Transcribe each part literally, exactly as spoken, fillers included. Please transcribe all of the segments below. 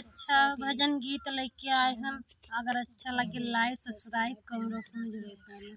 अच्छा भजन गीत लेके आए हम। अगर अच्छा लगे, like, subscribe करो, सुन जरूर।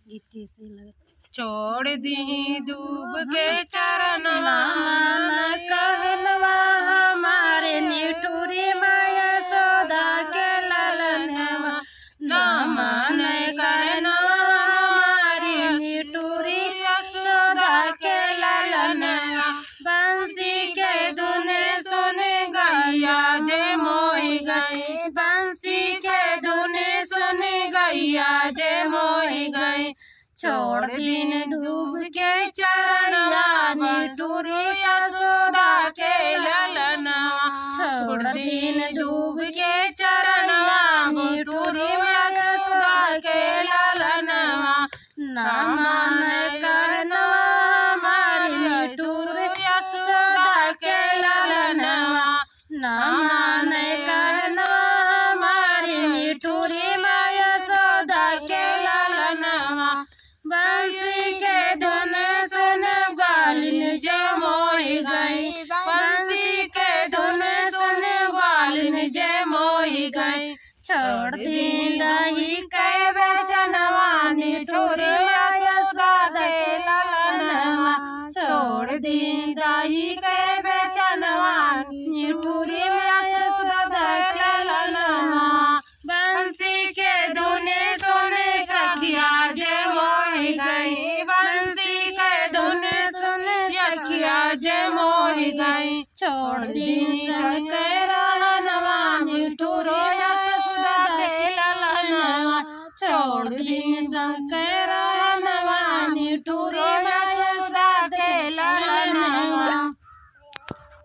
गीत कैसे लगे? छोड़ दी दूब के चरणवा, ना मान कहनवा हमारे, निठुरी माँ यशोदा के ललनवा। ना मान कहनवा हमारे, निठुरी यशोदा के ललनवा। बंसी के धुन सुन गैया जे मोहि गई, बंसी के धुन सुन गैया जे मोहि गई। छोड़ दिन दूब के चरणवा, निठुरी यशोदा के ललनवा। छोड़ दिन दूब के चरणवा, निठुरी यशोदा के ललनवा। ना मान कहनवा हमारी, निठुरी यशोदा के ललनवा। ना मान कहनवा हमारी, निठुरी माँ यशोदा के ललनवा। बंसी के धुन सुन ग्वालिन जे मोहि गई, बंसी के धुन सुन ग्वालिन जे मोहि गई। छोड़ दी दाई के बेचनवा, निठुरी माँ यशोदा के ललनवा। छोड़ दी दाई के बेचनवा, निठुरी माँ यशोदा के ललनवा। बंसी के धुन सुन सखिया जे मोहि गई, बंसी के धुन सुन सखिया जे मोहि गई। छोड़ दी सखिया